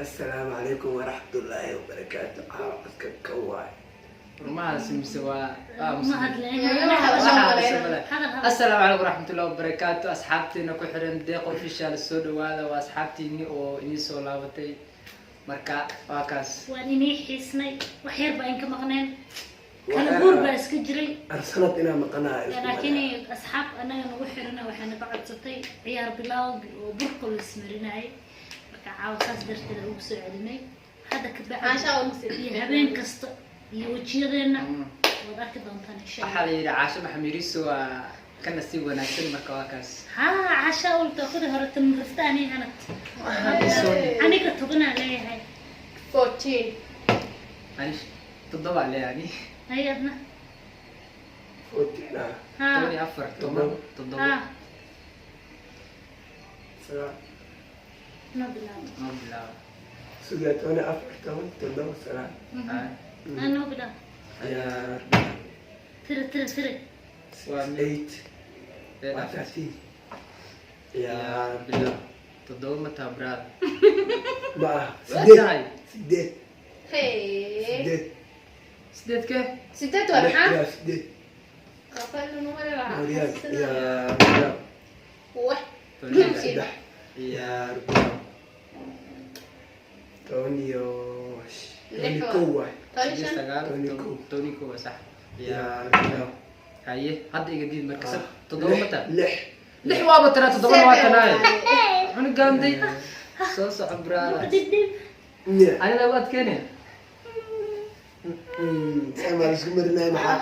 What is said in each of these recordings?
Assalaamu calaykum waraxmatullaahi wabarakaatu. Caawa codka ka waay. Rumahaas mise waa Ma hadlayn. Hadal. Hadal. Assalaamu calaykum waraxmatullahi wabarakaatu. Asxaabtiina ku xiran Deeq Official, soo dhawaada. Waa asxaabtiini oo idiin soo laabatay. Marka waa kaas. Waan inii xiisnay, wax yar baa inka maqneen, kala guur baa iska jiray. Arsanad inaa maqanaa isku. Laakiin asxaab anaga nagu xirana waxay naga codsatay ciyaar bilawg oo burka la ismarinayay. Marka caawa saas darteed ugu soo celinay hadda ka bacdi iyo habeen kasta iyo wejiyadeena waad arki doontaan insha Waxaa Allah. La yidhi Caasho Maxamiriso waa ka nasiib wanaagsan. Marka waa kaas. Haa, casha ulta kudi hore tamrifta ani hanad. Aniga 10-aa leeyahay. 14. Ani 7 le ani. Hay, adna? 14 ah. Haa. 14, 10, 7. Haa. 9. Noo bilaabo. Noo bilaabo. Sugaa, 14, 10, 7, 9. Haa. Haa, noo bilaabo. Ciyaar. Tiri, tiri, tiri. Waa 6, mid. 8. Ee, waa dhaaf. 13. Ciyaar. Bilaab. 7 ma taha, brother? Ma ah. Waa 8. tahay. 8. Hey. 8. 8 kee? 8 waa 6 maxaa? Ilaa 8. Qafal. Horyaal, ciyaar bilaab. Wax. 3. Ciyaar bilaab. Toban iyo 11 waay. 15. 8, 9. 11. 11 waa sax. Ciyaar bilaab. Haye, hadda iga diid marka sab 7 ma taha? 6. 6 waaba tiraa, 7-na waa tanaaye. Cunugaanday soo soco, brother. Dib dib. Nya. Anida waad keene. See maa laisku marinaya, maxaa?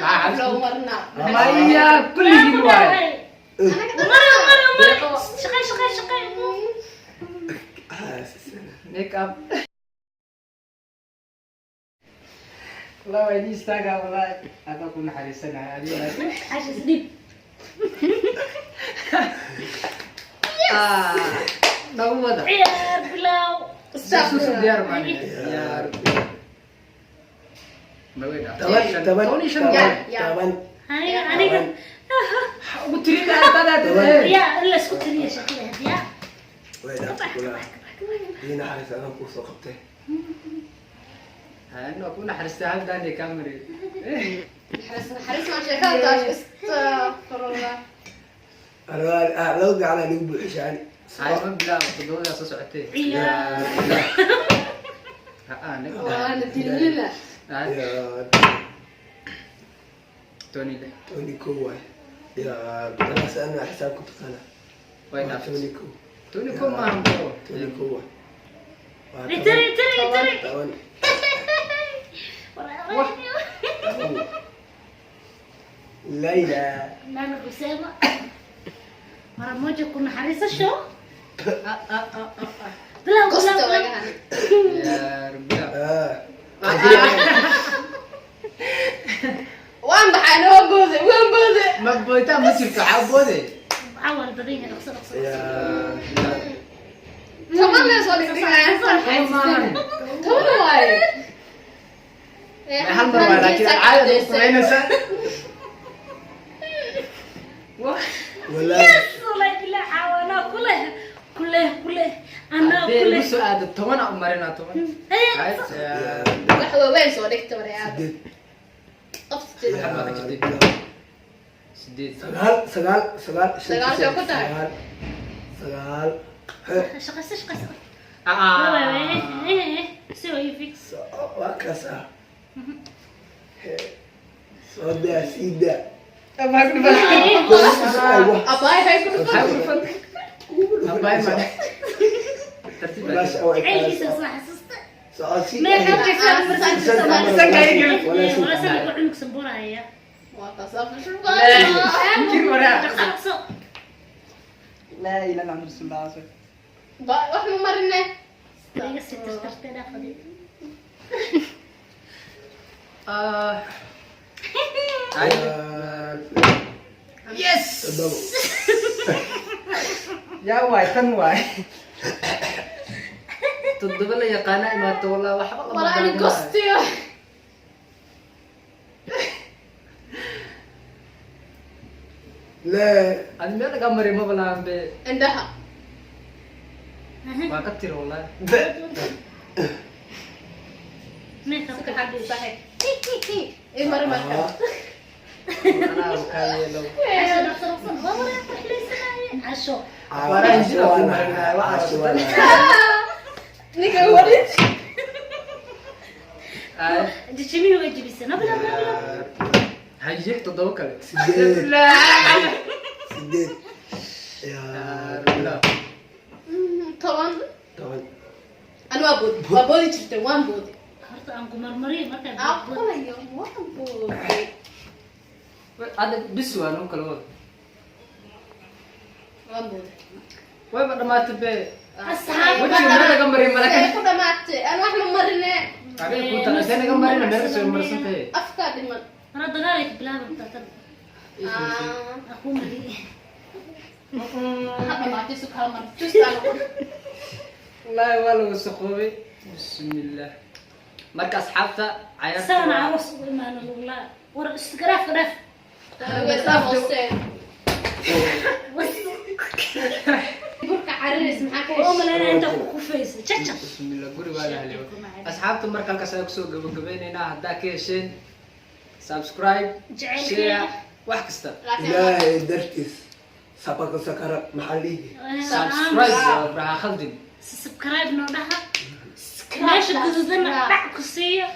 Maxaa? Loo marnaa. Maya, kulligiin waaye. Umari, umari, umari. Shaqay, shaqay, shaqay. Make up. Wallah waa idin istaagaa, wallahi adaa ku naxariisanahay adiga, laakiin Cashis dhib. Ah, nagu wada. Ciyaar bilaaw. Susu diyaar maani diyaar ma way dhaaf. 10, 10. 15. 10. Ya. 10. Haya, aniga. Ugu tirin hadaad. Yaa in la isku tiriya shaqada hadiya. Way dhaaftay kula. Ii naxariis, adaan kuu soo qabtay. Waa ku naxariistay, hal daani kamari. Naxariis, naxariis, ma sheekada taas, astaqfirullah. Laba gacanaa lagu buuxishaani. Hay, ma bilaab, 7-daa soo socotay. Ciyaar. Haa. Waana dilnina. Ciyaar. 16. 11 waay. Ciyaar. Anaas anaa xisaab ku taqaana. Way Waa dhaaftay. 11. 11 maahan, bro. 11 waay. Waa Tiri, tiri, tiri. 10. Wah. 10. Layla. Nana kusema mara moja ku naxariisasho. Bilaw, Kosta bilaw, bilaw. wagahan. Ciyaar bilaab. Ah. Waan baxay, noo booday, waan booday. Ma booytaan ma jirto, waxaa boode. Cawal badan yahay, dhaqso, dhaqso, dhaqso. Ciyaar bilaab. 10 lee soo dhigdhigaya. 10 maahan. 10 waaye. Hal mar waa, laakiin caadada u samaynaysaa. Wah. Wallahi. Wallahi billahi, caawa anaa kuleh, kuleh, kuleh, anaa Haddii igu kuleh. soo aado 10 a u marinaa, 10. Haye. Hay, Ciyaar. Wax waaweyn soo dhigta waryaada. 8. Qof 8. Waxaad baa ka jirtay. Ciyaar bilaab. 8. 9, 9, 9. 9 soo ku tahay. 9, 9. He. Shaqayso, shaqayso. Ah. Si waa ii fix. Waa kaas ah. He. Soo daa, sii daa. Maxaa ku dhufan? Abaay hay ku Maxaa dhufan. ku dhufan? Abaay ma. Tartiib baa. Jacaylkiisa soo xasuusta. Socodsi. Meeqa Sanka iga. Wala sanka cunug samburaya. Waa taas Kir waraa. Dhaqso, dhaqso. Laa ilaaha illa rasuulullah. Wax ma marine. Iga sii tirtirtay dhaafadii. Ah. Hay. Yes. 7. Yaa waay, tan waay. 7 la yaqaana imaato, wallah waxba lama Wala ani garanayo. gostiyo. Lee. Adi meel lagaa maray maba lahan be. Indhaha. Waa ka tiro wallahi. Makeup. Suka xagga saaxiib. Ii mari marka. Anaa kaa yeelo. Casho dhaqso dhaqso waa wareer farxlaysanaaye casho. Afaaraha ku marinaya, waxaas Casho waa Ninka warid. Ay, Jijimihi way jebisay, nabila nabila. Haye, toddoba kale. Sideed. Sideed. Yaa. Bilaw. 10. 10. Ani waa boodi. Waa boodi jirtay, waan boodi. Horta aan ku marmariyo markaa. Aqbalayo, waan boodi. Hadda bis waa noo kala wada. Waan boodi. Wayba dhamaatay be. Asxaab. Wejiga meel laga mariyo malaka. See ku dhamaatay? Ani wax ma marine. Adiga ku tahay see naga marina, meel kasoo marsan tahay. Afkaa dhiman. Mara dagaal ay ka bilaabantaa tan. Ah, Aan ku mariye. Ha dhamaatay, sug hal mar. Just aan noqon. Wallaahi waa lagu saqoobay. Bismillah. Marka asxaabta cayaarta Isagana aroos ugu imaano lugulaa war isgaraafka dhaaf. Way saa hooseen. Burka cararaysa maxaa ka Oo heshay? malaynaya intaa ku kufaysa jajab. Bismillah, guri waa la haleeyo. Asxaabta, marka halkaas ayaan kusoo gabagabeynaynaa. Haddaa ka hesheen, subscribe, Jacaylkeena. share, wax kasta. Laakiin Ilaahay dartiis sabaka sakara maxaa lihi. Subscribe waa braha khaldin. Subscribe noo dhaha, meesha gududana dhac ku siiya.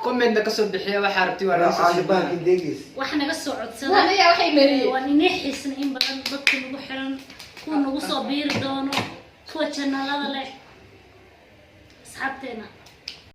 Commentna kasoo bixiya waxaa rabti, waa laga soo Caashibaha kindeegis. Wax naga soo codsada. Aniga waxay mariyeen. Waan inii xiisna in badan dadka nagu xiran, kuwa nagu soo biiri doono, kuwa channelada leh, asxaabteena.